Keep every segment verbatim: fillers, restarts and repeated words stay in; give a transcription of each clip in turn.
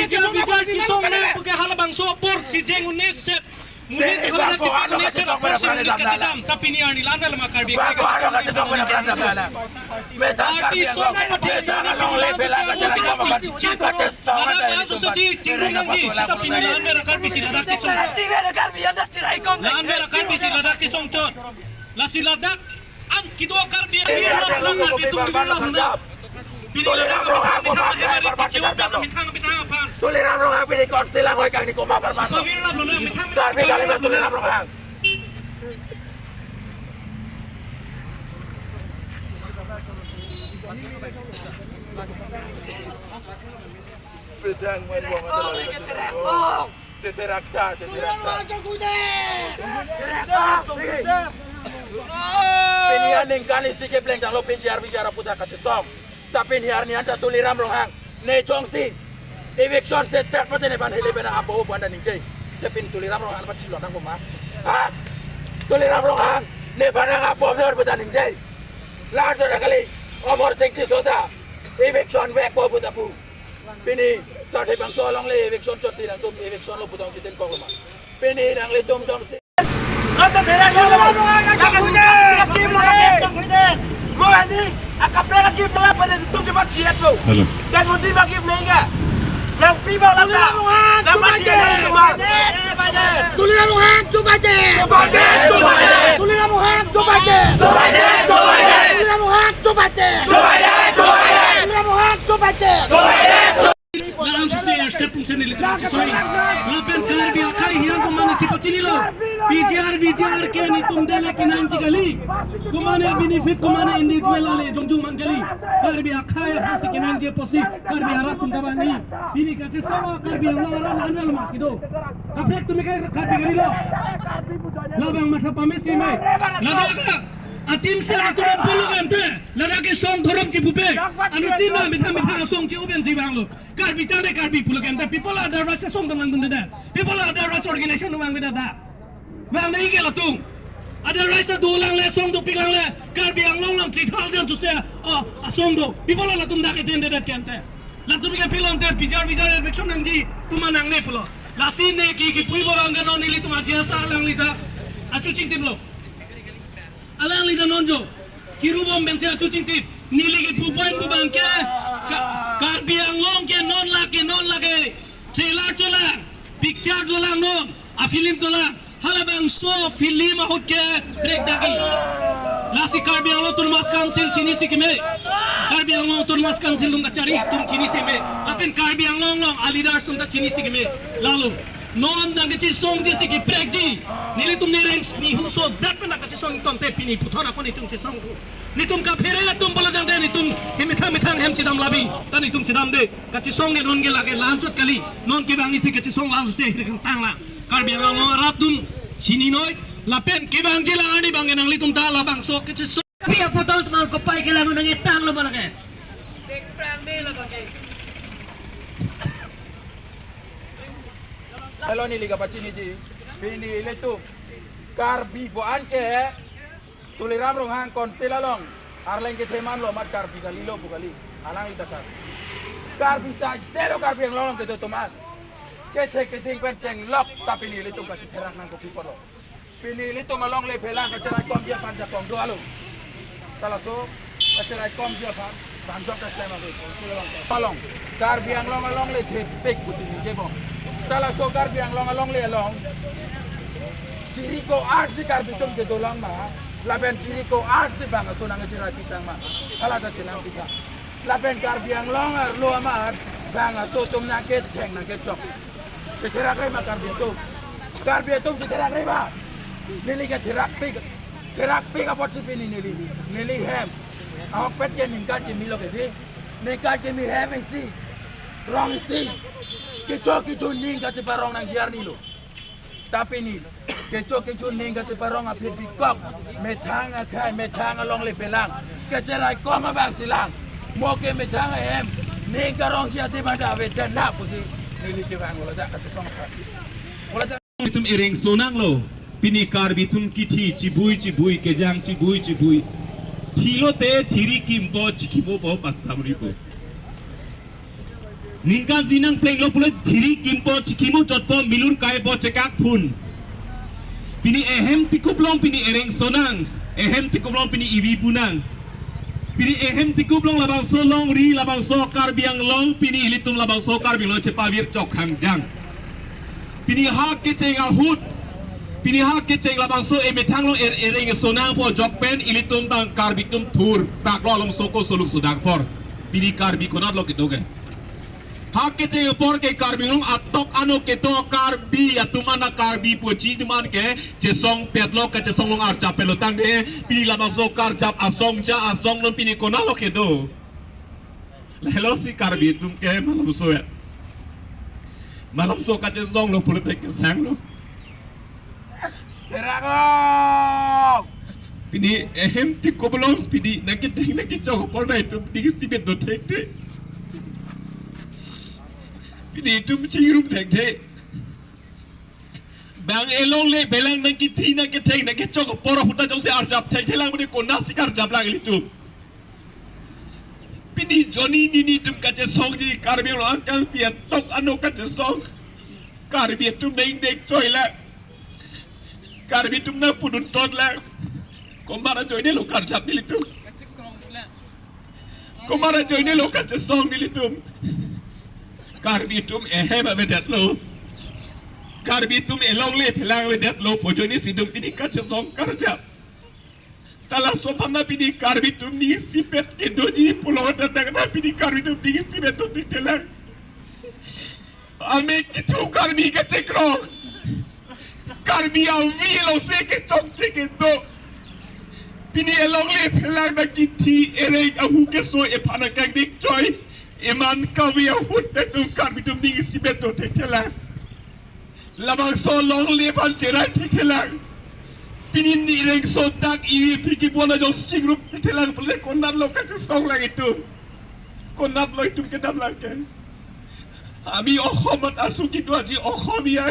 Bijar, bijar, chisong nang puke halabangso apor chijeng un-e set. Muni te halabang chipon un-e set apor si muni kachijam. Ta pini arni la-an ave lo ma Karbi. Party song apathe chini pini la-an ave lo ma Karbi. Ladak la-an ave lo ma Karbi si ladak chichong. La-an ave lo ma Karbi si ladak chisong chot. Lasi ladak an kedo Karbi, Karbi lam, Karbi atum kedo lam na. Pini Tuliram Ronghang ko methang, methang, methang, methang aphan. Tuliram Ronghang pini council lang hoi kang ni koma parman. Karbi lam na methang, methang. Karbi kali ma Tuliram Ronghang. Pedang main buang mata lagi. Ceterak ta, ceterak ta. Pini aningkan isi kepleng tanglo P G R, P G R aputhak kachesong. Tapi pini arni anta Tuliram Ronghang ne jongsi eviction setat pute nephan hele pen nang-apo pu anta ningje. Tapi pini Tuliram Ronghang aphan chilotang boma. Ha? Tuliram Ronghang nephan nang-apo pu anta ningje. Laso kali Amarsing Tisso ta eviction vekpo pu ta pu. Pini, sa thepang cholong le eviction chot si nangtum eviction lo pu tong chitin kok lo ma. Pini nanglitum jongsi. Anta therak lo. Lakan hujan. Lakan hujan. Mo ini, akaprek akim pala pada tum cepat siat lo. Hello. Dan mundi bagi mega. Nang pi bang lata. Tuliram Ronghang, Joe Biden. Nang pi bang lata. Tuliram Ronghang, Joe Biden. Joe Biden, Joe Biden. Tuliram Ronghang, Joe Biden. Joe Biden, Joe Biden. Tuliram Ronghang, Joe Biden. Joe Biden, Joe Biden. Tuliram Ronghang, Joe Biden. Joe Biden, Joe Biden. Langsung si accept pung seni litu si soi. Lapen Karbi akhai hian pemane si pachinilo. P G R, V G R ke netum dele kenangji kali. Kumane benefit, kumane individual ale jongjung man kali. Karbi akhai aphan si kenangji apotsi Karbi arat atum ta bang ni. Pini kachesong Karbi Anglong arat la-an ave lo ma kedo. Kaprek atum ke Karbi kalilo. Labang matha pamesi me. Ladak atim sa netum pulo kante. Ladak ke song dhorom chipupe. Anuttin na methang methang song chi-o pensi vanglo. Karbi tangte Karbi pulo kante. People other race song dam nangdunde. People other race organization vangve da. Vang nai ke latum. Other race ta dolang le, song dopik lang le. Karbi Anglong lang three thousand to se, oh, asong do. People latum dak attend det kante. Latum ke pilon ter P G R, V G R eviction nangji, tuma nangne pulo. Lasi ne ke kipui bo bang ke non nelitum aji asa alangli ta achu chingtim lo. Alangli ta non jo. Chirubom pensi achu chingtim. Neli kipu point pu bang ke Ka-, Karbi Anglong ke non lake, non lake. Trailer cholang, picture dolang non, a film dolang. Halabangso film ahut ke break dagi. Lasi Karbi Anglong Autonomous Council chinisi keme. Karbi Anglong Autonomous Council atum kachari atum chinisi me. Lapen Karbi Anglong along a leaders atum ta chinisi keme. Lalo non nangkachesongji si keprekji. Nelitum ne range ni huso dak pen nangkachesong tangte pini puthot ako netum chesong. Netum kaphere atum pulo tangte netum ke methang methang hem chedam labi. Ta netum chedamde. Kachesong ne non ke lake la-an chot kali. Non kevang isi kachesong la-an si hirikang tanglang. Karbi Anglong arat atum chinine noi. Lapen kevangji lang arni bang ke nanglitum ta labangso kachesong. Pi apotong teman kopai kelang nang etang lo ma lake. Hello, neli kapachiniji. Pini ilitum Karbi pu-an ke Tuliram Ronghang council along arleng kethe manlo mat Karbi kalilo pu kali. Alangli ta Karbi. Karbi saide lo Karbi Anglong along kedo atum an. Kethe keching pen chenglok ta pini ilitum kachitherak nangkokji pulo. Pini ilitum alongle phelang kacheraikomji aphan jakong do alo. Ta laso kacheraikomji aphan tangdok ta klem ave. Along Karbi Anglong alongle thepik pusi ningje bom. Ta laso Karbi Anglong alongle along chiri ko-an si Karbi atum kedolang ma. Lapen chiri ko-an si bang aso nangcherai pitang ma. Hala ta chelang pita. Lapen Karbi Anglong arlo amat bang aso atum nangketheng nangkechok. Chetherak re ma Karbi atum. Karbi atum chetherak re ma. Neli ke therak pik. Therak pik apot si pini neli. Neli hem. Ahokpet ke ningkan kimi lo ke di. Ningkan kimi hem isi. Rong isi. Kecho kecho ning kacheparong nangji arni lo. Ta pini kecho kecho ning kacheparong aphi bikok, methang akhei, methang alongle pelang, kacherai kom abang si lang. Mo ke methang ahem ning karongji ati banda ave dan na pusi neli kevang lo ta kachesong. Lo ta itum ereng sonang lo. Pini Karbi atum kithi chibui chibui, kejang chibui chibui. Thilo te thiri kimpo chikimo po paksamri po. Ningkan si nangplenglo pulo thiri kimpo chikimo chotpo milur kaipo chekak phun. Pini ehem tikup long pini ereng sonang, ehem tikup long pini ivi punang. Pini ehem tikup long labangso longri, labangso Karbi Anglong, pini ilitum labangso Karbi Anglong chepavir chok hangjang. Pini ha kecheng ahut, pini ha kecheng labangso emethang long er ereng sonang po jok pen ilitum bang Karbi atum thur paklo alom soko soluk sudang por. Pini Karbi konat lo kedo ke. Ha kecheng apor ke Karbi Anglong atok ano kedo Karbi atum ana Karbi puji atum an ke chesong petlo kachesong long archa petlo tangte pini labangso karjap asong ja asong non pini konat lo kedo. Lahelo si Karbi atum ke malomso ya. Malomso kachesong lo pulote kesang lo. Terang lo. Pini ehem tikup long pini nangketheng nangkechok apor na itum ning isipet do thekthe. Pini itum chingrum thekthe. Bang elongle pelang nangkithi nangketheng nangkechok apor ahut ta jongsi arjap thekthelang pini konat si karjap lang ilitum. Pini joni nini atum kachesongji Karbi Anglong angkang pi atok ano kachesong. Karbi atum neng dek choi la. Karbi atum nangpudun tot la. Komat ajoine lo karjap nelitum. Komat ajoine lo kachesong nelitum. Karbi atum ehem avedetlo. Karbi atum elongle pelang avedetlo. Pojoni si itum pini kachesong karjap. Ta laso aphan na pini Karbi atum ning isipet kedoji pulote dak na pini Karbi atum ning isipet do thekthelang. Amek kethu Karbi kachekroi. Karbi avi along si kechokche kedo. Pini elongle pelang nangkithi ereng ahu keso ephan angkang dek choi. Eman kave ahut dak atum Karbi atum ning isipet do thekthelang. Labangso longle aphan cherai thekthelang. Pini ni rengso dak ivi piki bona jong chingrum thekthelang pule konat lo kachesong lang itum. Konat lo itum kedam lang ke. Ami Ohomot asu kintu aji Ohomia,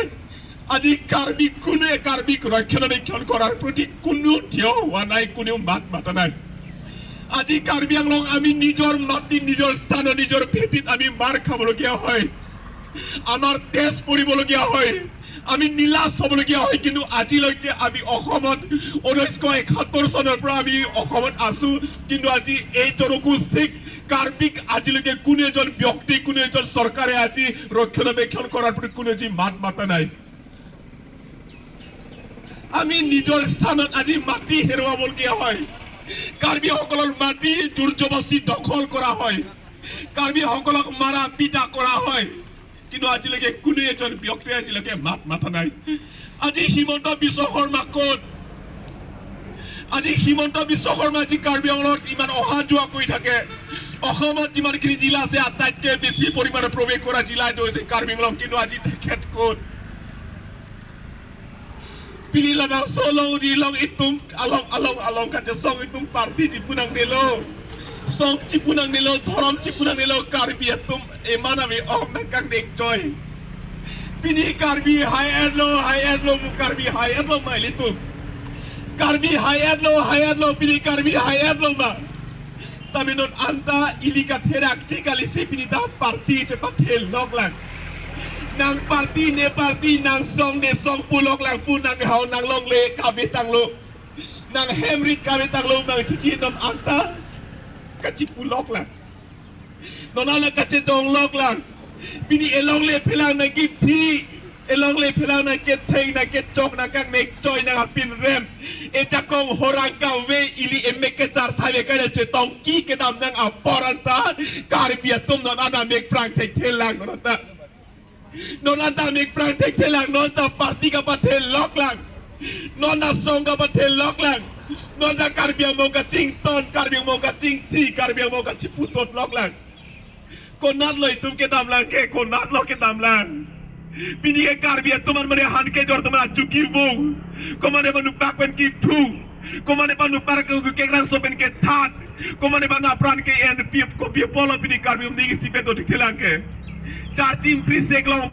aji Karbi কোনো Karbi ৰক্ষণাবেক্ষণ কৰাৰ প্ৰতি কোনো থিয় হোৱা নাই, কোনেও মাত মাতা নাই। আজি কাৰ্বি আংলং আমি নিজৰ মাটি, নিজৰ স্থানত, নিজৰ ভেটিত আমি মাৰ খাবলগীয়া হয়, আমাৰ তেজ পৰিবলগীয়া হয়, আমি নিলাজ হ'বলগীয়া হয়। কিন্তু আজিলৈকে আমি অসমত ঊনৈছশ একাত্তৰ চনৰ পৰা আমি অসমত আছো, কিন্তু আজি এই জনগোষ্ঠীক কাৰ্বিক আজিলৈকে কোনো এজন ব্যক্তি, কোনো এজন চৰকাৰে আজি ৰক্ষণাবেক্ষণ কৰাৰ প্ৰতি কোনো এজন মাত মাতা নাই। আমি নিজৰ স্থানত আজি মাটি হেৰুৱাবলগীয়া হয়। কাৰ্বিসকলৰ মাটি জোৰ জবস্তি দখল কৰা হয়। কাৰ্বিসকলক মাৰা পিটা কৰা হয়। কিন্তু আজিলৈকে কোনো এজন ব্যক্তিয়ে আজিলৈকে মাত মাতা নাই। আজি হিমন্ত বিশ্ব শৰ্মা ক'ত? আজি হিমন্ত বিশ্ব শৰ্মা আজি কাৰ্বি আংলঙত ইমান অহা যোৱা কৰি থাকে। অসমত যিমানখিনি জিলা আছে, আটাইতকৈ বেছি পৰিমাণে প্ৰৱেশ কৰা জিলা এইটো হৈছে কাৰ্বি আংলং। কিন্তু আজি তেখেত ক'ত? Pini labangso longri along itum along along along kachesong itum party chipu nangnelo, song chipu nangnelo, dhorom chipu nangnelo, Karbi atum eman ave ong nangkangdek choi. Pini Karbi hai-etlo, hai-etlo, mu Karbi hai-etlo ma ilitum. Karbi hai-etlo, hai-etlo, pini Karbi hai-etlo ma. Tame non anta ili katherak chik kali si pini ta party chepathelok lang. Nang party ne party, nang song ne song pulok lang pu nang hau nang longle kave tanglo. Nang hem rit kave tanglo, nang chichi non anta kachipulok lang. Non ala kachejong lok lang. Pini elongle phelang nangkithi. Elongle phelang nangketheng nangkechok nangkangnek choi nangkapinrem. Ejakong horang kave ili emek kecharthai ve kane chetongki kedam nang apor anta Karbi atum non anta mek prang thekthelang non anta. Non anta mek prang thekthelang non anta party kapathelok lang. Non anta song kapathelok lang. Non anta Karbi Anglong kachington, Karbi Anglong kachingthi, Karbi Anglong kachiputotlok lang. Konatlo itum kedam lang ke, konatlo kedam lang. Pini ke Karbi atum an mane han kejor atum an achuki vung. Komane panu pak pen kithu. Komane panu pak ke kekrangso pen kethat. Komane panu apran ke-en pi kopi apotlo pini Karbi atum ning isi pen dothekthelang ke. Charchim priseklong.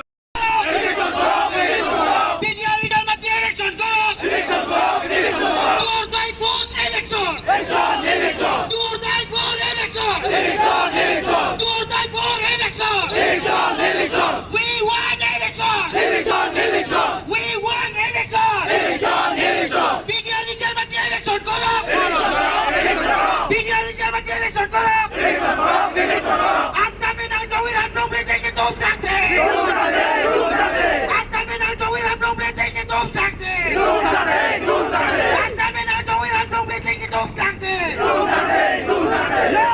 Election koro, election koro. P G R result mati election koro. Election koro, election koro. Do or die for election. Election, election. Do or die for election. Election, election. Do or die for election. Election, election. We want election. Election, election. We want election. Election, election. P G R result mati election koro. Election koro, election koro. P G R result mati election koro. Election koro, election koro. Anta me nangchongvir aphan nangpleting itum saksi. Itum saksi, itum saksi. Anta me nangchongvir aphan nangpleting itum saksi. Itum saksi, itum saksi. Anta me nangchongvir aphan nangpleting itum saksi. Itum saksi, itum saksi. No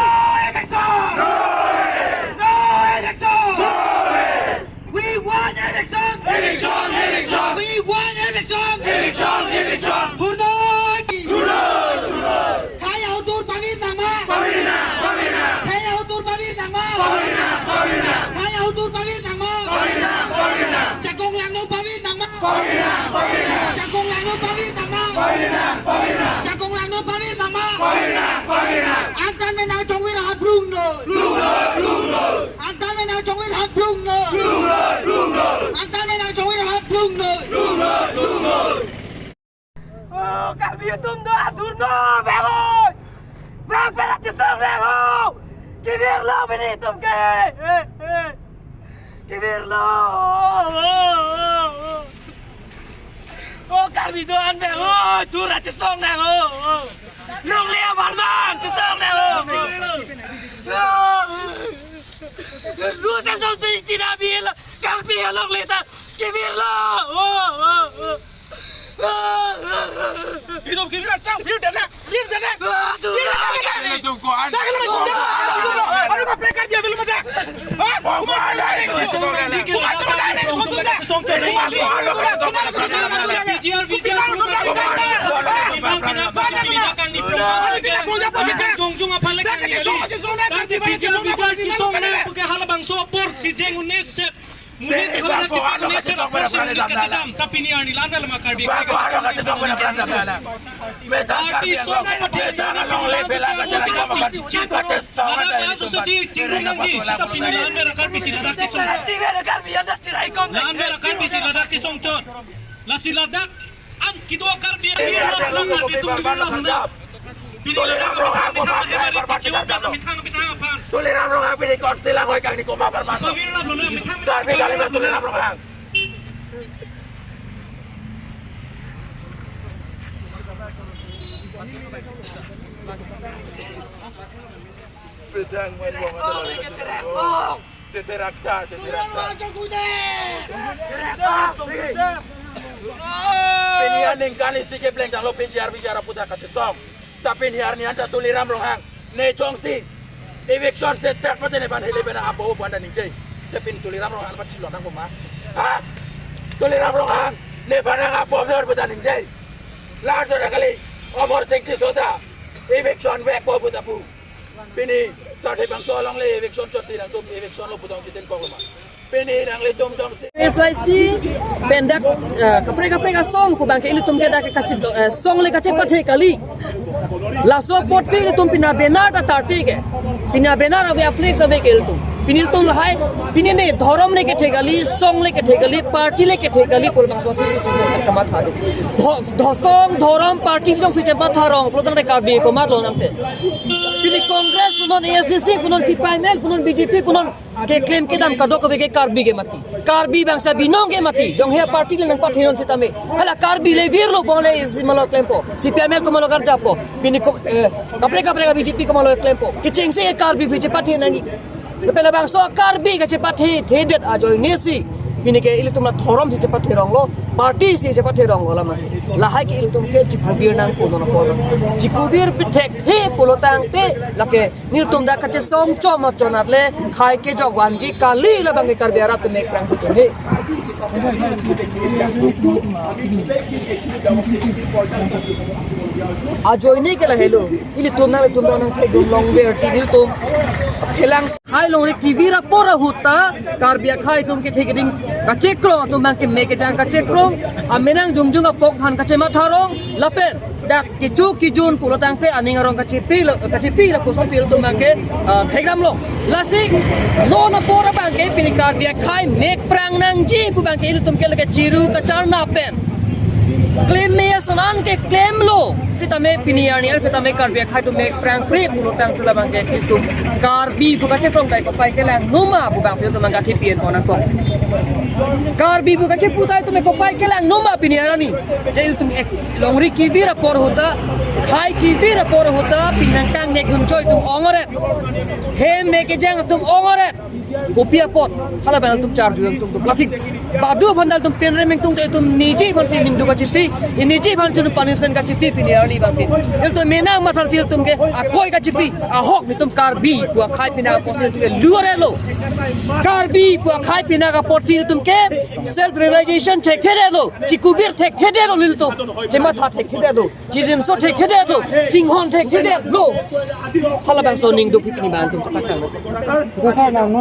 election. No rest. No election. No rest. We want election. Election, election. We want election. Election, election. Hurdoi ki. Hurdoi, hurdoi. Thai author pavir nangma. Pavir nang, pavir nang. Thai author pavir nangma. Pavir nang, pavir nang. Thai author pavir nangma. Pavir nang, pavir nang. Jakong Langno pavir nangma. Pavir nang, pavir nang. Jakong Langno pavir nangma. Pavir nang, pavir nang. Jakong Langno pavir nangma. Pavir nang, pavir nang. Antan me nangchongvir aphan plung noi. Plung noi, plung noi. Antan me nangchongvir aphan plung noi. Plung noi, plung noi. Antan me nangchongvir aphan plung noi. Plung noi, plung noi. Oh, Karbi atum do atur no, bego. Bang pera chisong lego. Kibir lo bini atum ke. Eh, eh. Kibir lo. Oh, Karbi do an bego. Tura chisong lego. Longle abarman chisong lego. Lu sen song si tina bil. Karbi longle ta. Kibir lo. Oh, oh, oh. Itum kibir atang, bir dana, bir dana. Aduh, bir dana, aduh, dana. Itum ko an. Dana, dana, dana. Ano ka pekar dia belum ada? Ha? Kuma ada itu. Kuma ada itu. P G R, P G R, Jongjung aphan lagi. Tapi P G R, P G R, kisong na, porque halabangso apor, si jeng unes set. Mune te hana chipang ne sera porsi mune kachidam, ta pini arni lan vel ma Karbi. Party song na pathe chong ne pini lan vel ma kachidam. Ladak chingrum nangji, seta pini lan vel Karbi si ladak chichong. Lan vel Karbi si ladak chichong chot. Lasi ladak An kedo Karbi, Karbi, Karbi, Karbi, Karbi, Karbi, Karbi, Tuliram Ronghang, Karbi, Karbi, Karbi, Karbi, Karbi, Karbi, Tuliram Ronghang, pini konsil ahoi kang ni koma parman. Karbi, Karbi, Karbi, Tuliram Ronghang. Pedang main uang atau lari. Ceterak ta, ceterak ta. Pini aningkan isi kepleng tanglo P G R, P G R aputhak kachesong. Tapi ni arni anta Tuliram Ronghang ne jongsi eviction setat mate nephan hele pena apo pu anta ningje. Tapi Tuliram Ronghang pachilo nang kuma. Ha? Tuliram Ronghang nephan nang apo pu anta ningje. Laso kali Amar Singh Tisso ta eviction vekpo pu ta pu. Pini, sa thepang cholong le eviction chot si nangtum eviction lo putong chitin kok loma. Pini nanglitum jongsi. S Y C, pendak, eh, kaprek kaprek asong, kubang ke ilitum ke dak kachit, eh, song le kachepathe kali. Laso apotsi ilitum pina banner ta tarte ke. Pina banner ave, flex ave ke ilitum. Pini ilitum lahai, pini ne dhorom le kethe kali, song le kethe kali, party le kethe kali, pul bangso thik si kamatha do. Dho-, dho-, song, dhorom, party jongsi chematha rong, pulo tangte Karbi komat lo namte. Pini Congress punon, A S D C punon, C P I M L punon, B J P punon, keklem kedam kadokave ke Karbi ke mati. Karbi bangsa binong ke mati. Jong he party le nangpathenon sitame. Hala Karbi le virlo bongle isi malo klempo. C P I M L komatlo karjapo. Pini ko, eh, kaprek kaprek B J P komatlo klempo. Kechengsi Karbi V J P pathe nangji. Lapen labangso Karbi kachepathe thedet ajoine si Pini ke ilitum la dhorom si chepathironglo, party si chepathironglo lama. Lahai ke ilitum ke chikubir nangpo non apor. Chikubir pithekthe pulo tangte lake nelitum dak kachesong chom chonat le khai kejok vanji kali, labang ke Karbi arat atum mek prang si he. Ajoine ke lahelo. Ilitum nangtum nangthekdun longverji nelitum. Phelang khai longri kevir apor ahut ta Karbi akhai atum ke thekding kachekrong, atum abang ke mek kejang kachekrong, amenang jongjong apok aphan kachematharong, lapen dak kecho kejun pulo tangte aning arong kachepi lo, kachepi lapuson ilitum abang ke, ah, thekdamlo. Lasi non apor abang ke pini Karbi akhai mek prang nangji pu abang ke ilitum ke lake chiru kacharna pen klem me ason an keklemlo. Sitame pini arni an sitame Karbi akhai atum mek prang kre pulo tangte labang ke ilitum Karbi pu kachekrong dai kopai kelang noma pu abang ilitum abang ke T P N pon nangkok. Karbi pu kachepu ta ilitum mek kopai kelang noma pini arni. Te ilitum ek longri kevir apor ahut ta, khai kevir apor ahut ta, pini nangkangnek dun choi atum ong-eret. Hem mek kejang atum ong-eret. Kopi apot, hala abang ilitum charju atum tum traffic. Badu aphan dak ilitum penrem ingtung te ilitum niji aphan si ningduk kachipi, niji aphan si punishment kachipi pini arni abang ke. Ilitum menang mathan si ilitum ke akoi kachipi, ahok nelitum Karbi pu akhai pini apot si ilitum ke luar lo. Karbi pu akhai pini apot si ilitum ke self realization thekthedetlo, chikubir thekthedetlo ilitum. Chematha thekthedetlo, chijinso thekthedetlo, chinghon thekthedetlo. Hala abangso ningduk si pini abang ilitum kapathang. Sir, sir, nang non